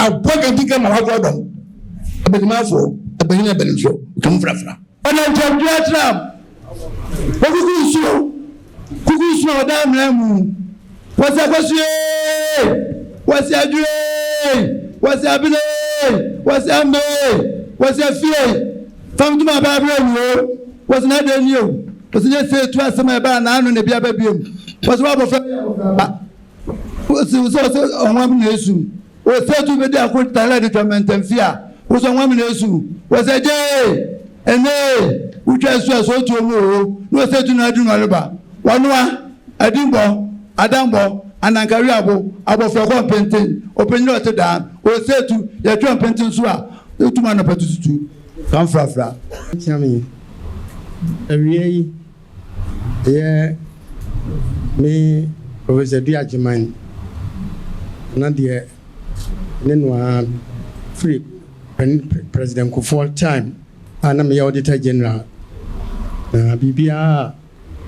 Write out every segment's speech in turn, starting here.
Aboa kantinka ma wakɔ dɔm abanimafoɔ abanyin abanimfoɔ ɔtɔm frafra. Ɔnantɛmdua tram wɔkuku nsuo kuku nsuo a ɔda amena mu wɔsi akɔsue wɔsi adue wɔsi abene wɔsi ambe wɔsi afie famtuma abaabere wuo wɔsi n'adeɛ nie o wɔsi nye se etu asɛm a ɛbaa n'ano na ebi aba biom wɔsi wɔ abɔfra bi abɔfra ba wɔsi wɔsi wɔsi ɔnwam na esu wɔsi etu bi di ako tala de twa mɛntɛnfi a wɔsi ɔnwam na esu wɔsi gyee ɛnɛ wotwa esu a so otuo mu o na wɔsi etu na adu na ɔreba wɔnoa adimbɔ adambɔ anankariabo abɔfra kɔ mpenten ɔpanyin a ɔte daa wɔsi etu yɛtwa mpenten so a etum anɔpɛ tututu kan frafra. Kyame awia yi ɛyɛ me Professor Adu Agyeman na deɛ ne no ara firi President Kufuor time a na meyɛ Auditor General na biribiara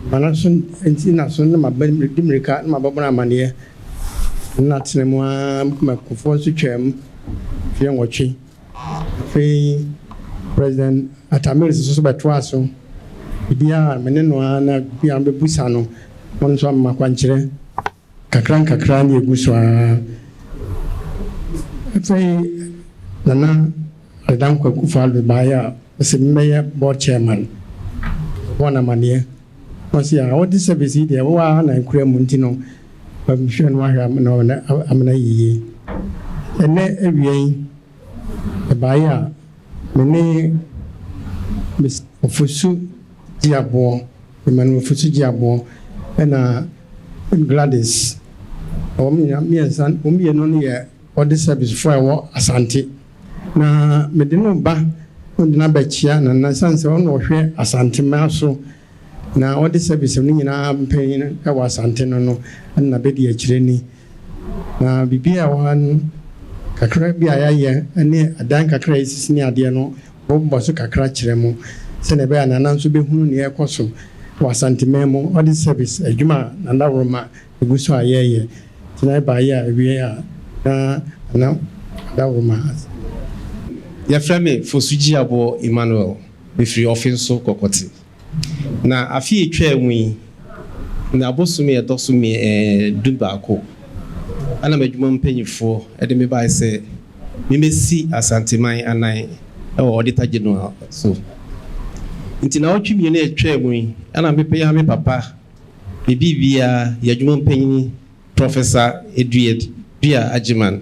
mana so nti na so na maba di mmirika na mabɛbɔ no amanneɛ na tena mu ara ma Kufuor nso twam mfeɛ 8. Afei President Atta Mills nso so bɛtoa so. Biribiara me ne no ara na biribiara bɛbusa no, ɔno nso ama akwankyerɛ kakra nkakra ne egu so ara. Afei Nana Addo Dankwa Akufo-Addo baeɛ a ɔsɛ mmɛyɛ board chairman. Bɔ no amanneɛ. Ɔsi a audit service yi deɛ wɔwɔ ha na nkura mu nti no bɛhwɛ no ahwɛ amena amena yie. Ɛnɛ awia yi ɛbaeɛ a me ne Miss Ofosu Gyeaboɔ, Emmanuel Ofosu Gyeaboɔ ɛna Gladys. Wɔn nyinaa mmiɛnsa, wɔn mmienu no yɛ audit service foɔ a ɛwɔ Asante. Na mede no ba mede no abɛkyia Nana ɛsiane sɛ ɔno ɔhwɛ Asante mmaa so na audit service no nyinaa mpanyin ɛwɔ Asante no ɛna bɛdi akyire ni. Na biribi a ɛwɔ ha no kakra bi a yɛayɛ ne adan kakra a ɛsisi ne adeɛ no wɔbɔ so kakra kyerɛ mu sɛnea ɛbɛyɛ a Nana nso bɛhunu nea ɛkɔ so wɔ Asanteman mu audit service adwuma a Nana Woroma egu so a yɛreyɛ. Nti na ɛbaeɛ a awie a na Nana Woroma. Yɛfrɛ me Fosu Gyeaboɔ Emmanuel, mefiri Ɔfenso Kɔkɔte. Na afe a etwaa mu yi, na abosome a ɛtɔ so 11, ɛna m'adwuma mpanyinfoɔ de me bae sɛ memɛsi Asanteman anan ɛwɔ Auditor General so. Nti na ɔtwe 2 a etwaa mu yi, ɛna mepɛ ya me papa, me biribiara, yɛ adwuma mpanyin Professor Edward Dua Agyeman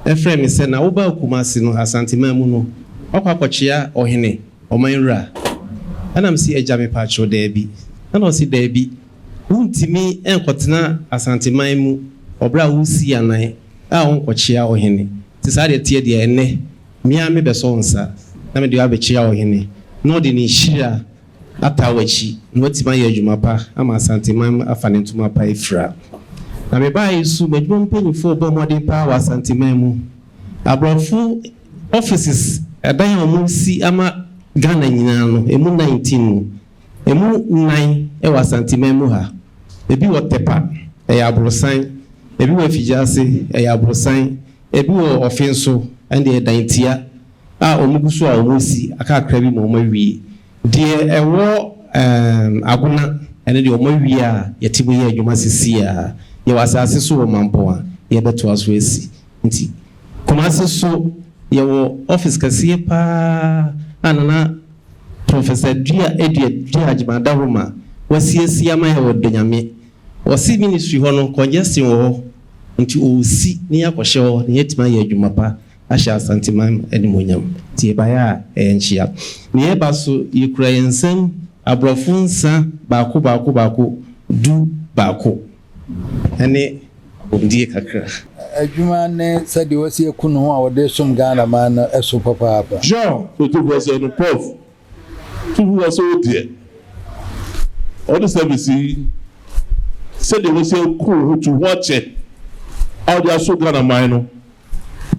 ɛfrɛ me sɛ na woba Kumasi no Asanteman mu no, wakɔ akɔkyea ɔhene ɔman wura. Ɛna m si agya me paakyɛw daabi. Ɛna ɔsi daabi, wontumi nkɔtena Asanteman mu ɔbrɛ a wosi anan a wonkɔkyea ɔhene. Nti saa deɛ teɛ deɛ ɛnnɛ, mmea me bɛsɔ wo nsa na mede wo abɛkyea ɔhene na ɔde ne nhyira ata w'akyi na watumi ayɛ adwuma pa ama Asanteman afa ne ntoma pa afira. Na mebaa yi so, m'adwuma mpanyinfoɔ bɔ mmɔden paa wɔ Asanteman mu. Aborɔfo offices ɛdan a wɔn si ama Ghana nyinaa no, emu 19 no, emu 4 ɛwɔ Asanteman mu ha. Ebi wɔ Tepa, ɛyɛ aborosan. Ebi wɔ Afigyase, ɛyɛ aborosan. Ebi wɔ Ɔfenso, ɛne deɛ dan tia a wɔn gu so a wɔn si akakra bi ma wɔn awie. Deɛ ɛwɔ Agona, ɛne deɛ wɔn awie a yɛte mu yɛ adwuma sisi a yɛwɔ asase so wɔ Mampɔn a yɛbɛtoa so asi. Nti Kumasi so yɛwɔ office kɛseɛ paa a Nana Professor Professor Dua Edua Dua Agyemang Dahoma wasiesie ama yɛ wɔ Donyame. Ɔse ministry hɔ no congestion wɔ hɔ nti ɔresi na yɛakɔhyɛ hɔ na yɛatumi ayɛ adwuma pa ahyɛ Asanteman animuonyam. Nti yɛbaeɛ a ɛyɛ nkyea. Nea ɛba so yɛkura yɛn nsam aborɔfo nsa baako baako baako 11 ɛne abomdie kakra. Adwuma ne sɛdeɛ wasi aku ne ho a ɔde resom Ghana man no so papaapa. Jean Otumfoɔ sɛ no Prof. Tuhuwa sɛ wo deɛ ɔde service yi sɛdeɛ wasi aku wo ho tu ho akyɛ a wode aso Ghana man no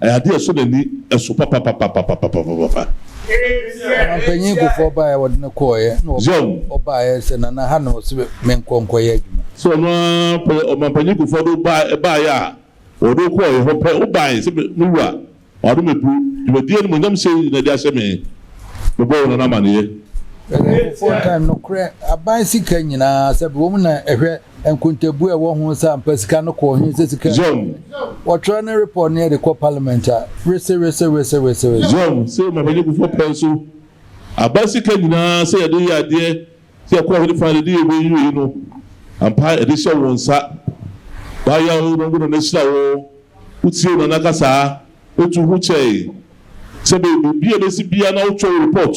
ɛyɛ adeɛ a ɛsɔ n'ani ɛso papapapapapapapa. Ɔmanpanyin Kufuor baeɛ a wɔde no kɔeɛ na Jean. ɔbaeɛ sɛ Nana ha na ɔse menkɔ nkɔyɛ adwuma. Sɛ ɔno ara pɛ Ɔmanpanyin Kufuor de wo baeɛ a wɔde wo kɔeɛ hɔ pɛ wobaeɛ sɛ me wura Ɔno mebu dwumadie animuonyam sei na ɛde ahyɛ me, mebɔ wo nana amaneɛ. Kufuor time nokorɛ aban sika nyinaa sɛbe wɔn na ɛhwɛ nkontabuo a ɛwɔ ho sɛ ampa sika no kɔɔ he sɛ sika Zion. Wɔtwerɛ ne report no yɛde kɔ parliament a wese wese wese wese wese. Zion sɛ Ɔmanpanin Kufuor pɛ nso aban sika nyinaa sɛ yɛde yɛ adeɛ sɛ yɛkɔ ɔhene fa yɛde yɛ wei wei no ampa yɛde hyɛ wo nsa Baayɛ wo no wo nana hyira wo. Wotie wo nana kasaa, wotu ho kyɛe sɛ biribi a ebesi biara na wotwerɛ wo report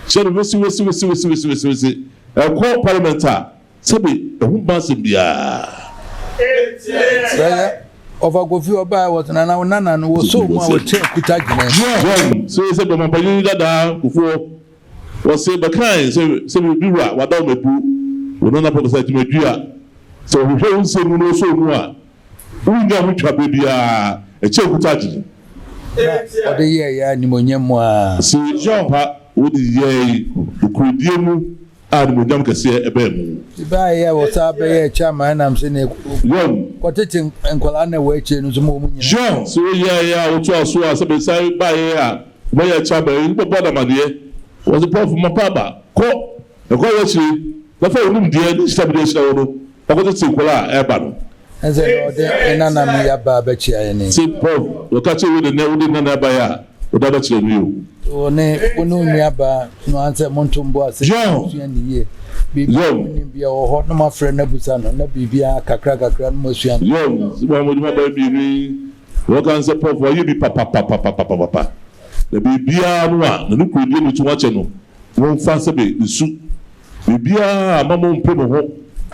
kyerɛ no wesi wesi wesi wesi wesi wesi wesi ɛkɔ parliament a sɛbe ɛho mma asɛm biara. Sɛ ɔfa Kofi ɔbaa wɔ sɛ nana wo nana no wɔ soo mu a wɔkyɛ kuta dwene. John sɛ sɛ ɔmanpanyin dadaa Kufuor wɔse bɛkae sɛ sɛ biribi wura wada wo mabu wo nana Professor Agyima-Dua sɛ ɔhwehwɛ wo nsɛm mu na ɔsoo mu a Wonnya ho twa bere biara, ɛkyɛ nkuta adwene. Na ɔde yɛɛ yɛn animuonyam mu a. Se ampa wode yɛe nokorɛdie mu a animuonyam kɛseɛ baa mu. Baeɛ a wɔsan bɛyɛɛ chairman ɛnam sɛ ne Yɔn. kɔtete nkwadaa na ɛwɔ akyire no nso ma wɔn nyinaa. Jean. Se woyɛeɛ a wotoa so a sɛ mesan baeɛ a wobɛyɛ chairman yi wobɛbɔ no amaneɛ. Wɔse Prof mapa aba kɔ ɛkɔ wɔ akyire na fa wo nimdeɛ ne nhyira mede ahyira wo no fa kɔtete nkwadaa a ɛreba no. Ɛnsɛ na ɔde ne nana no aba abɛkyia yɛn yi. Se Prof. Wɔka kyerɛ wo de nɛ wode nana baeɛ a wode abɛkyerɛ no yi o. Wo ne wo ne wo nua baa no ansɛ monto mbo ase Jean. sua no yie. Biribi a Jean. monnim biara wɔ hɔ na moafrɛ no abusa no na biribiara kakra kakra na moasua no. Jean. Se mo a mode mo aba mmienu yi wɔka nsɛ Prof. Wayɛ bi papapapapapapa na biribiara no a na ne kurodie no to akyɛ no momfa sɛbe ne su Biribiara a ma mo mpe mo ho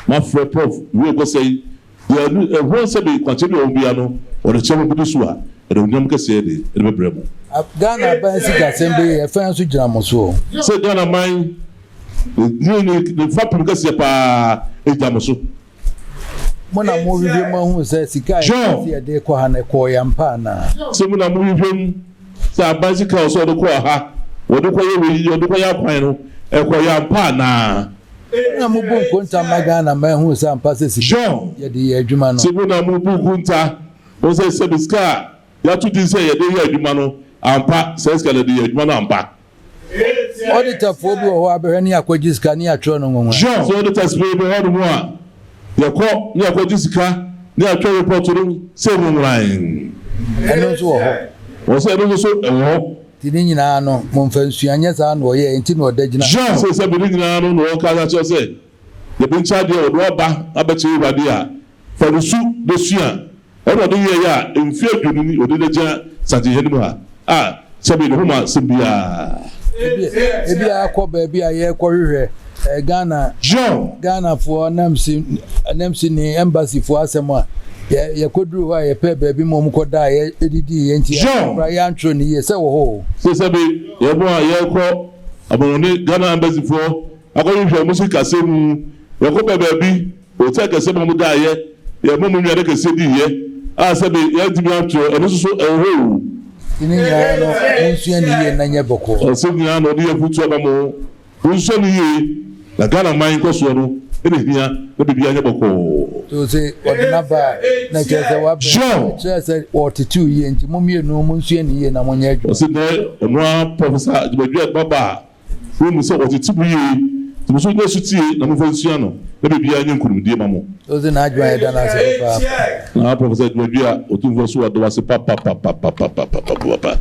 mafrɛ prɔf wei kɔsɛe deɛ ɛno ɛho sɛ me kwankyerɛ bi a ɔwɔ biara no ɔde kyerɛ mo mode so a ɛde onyam kɛseɛ de ɛde bɛbrɛ mo. Ghana aban sikasɛm bɛyɛ ɛfan nso gyina mo so o. Sɛ Ghana man ne ne ne fapem kɛseɛ paa ɛgyina mo so. Mo na mohwehwɛ mu ahunu sɛ sika a yɛka sɛ yɛde rekɔ ha no, ɛkɔɔ yɛn ampa anaa? Sɛ mo na mohwehwɛ mu sɛ aban sika a ɔsɛ ɔde kɔ ha, wɔde kɔyɛ wei, wɔde kɔyɛ akwan no, ɛkɔɔ yɛn ampa anaa? Mo na mobu nkonta ma Ghana man hunu sɛ ampa sɛ sika a yɛde yɛ adwuma no. Sɛ mo na mobu nkonta hu sɛ sɛbe sika a yɛato din sɛ yɛde reyɛ adwuma no, ampa saa sika no yɛde yɛ adwuma no ampa? Auditorfoɔ bi wɔ hɔ a bɛhwɛ ne yɛakɔgye sika ne yɛatwerɛ no nwonwa. Jean, Sɛ auditors bi wɔ hɔnom a, yɛkɔ ne yɛakɔgye sika ne yɛatwerɛ report no sɛ nwonworan. Ɛno nso wɔ hɔ. Wɔ sɛ ɛno nso so ɛwɔ hɔ. Nti ne nyinaa no, momfa nsua, nyɛ saa na ɔyɛɛ nti na ɔda gyina. Jean, Sɛ sɛ bere nyinaa no na wɔka akyerɛ sɛ yɛbɛnkyɛ adeɛ wɔde aba abɛkyerɛ Awurade a, fa no su na sua. Ɛna ɔde yɛeɛ a mfeɛ aduonu ni ɔde no agyina Santehene mu ha a sɛbe ne ho ma asɛm biara. Ebi akɔ baabi a yɛrekɔhwehwɛ Ghana Jean. Ghanafoɔ anamsi anamsini embassyfoɔ asɛm a yɛ yɛkɔduru hɔ a yɛpɛɛ baabi ma wɔn kɔdaa yɛ didii yɛ nti Jean. koraa yɛantwerɛ no yie sɛ wɔ hɔ o. Sɛ sɛbe yɛn a yɛrekɔ amannɔne Ghana embassyfoɔ akɔhwehwɛ wɔn sikasɛm mu yɛkɔpɛ baabi Hotel kɛseɛ ma mo daeɛ, yɛ ma mo nnuane kɛseɛ diiɛ, a sɛbe yɛantumi antorɔ, ɛno nso so ɛwɔ hɔ o. Nti ne nyinaa no, monsua no yie na nyɛ bɔkɔɔ. Ɔsɛm nyinaa na ɔde yɛ afutuo ama mo, monsua no yie na Ghana man nkɔsoɔ no na ɛhia na biribiara nyɛ bɔkɔɔ. So se ɔde no aba a, na ɛkyerɛ sɛ wabɛn, Jean. ɛkyerɛ sɛ ɔretetew yie, nti mo mmienu monsua no yie na monyɛ adwuma. Ɔse nɛ ɔno ara Professor Dwumadua ba ba a, Wohu sɛ wɔtete mo yie, nti mo nso monyɛ sotie na momfa nsua no, na biribiara nyɛ nkonimdie ma mo. Ɔdze n'adwen a yɛda no ase papaapa. Na Professor Dwumadua Otumfoɔ so wɔda wo ase papapapapapapapapa.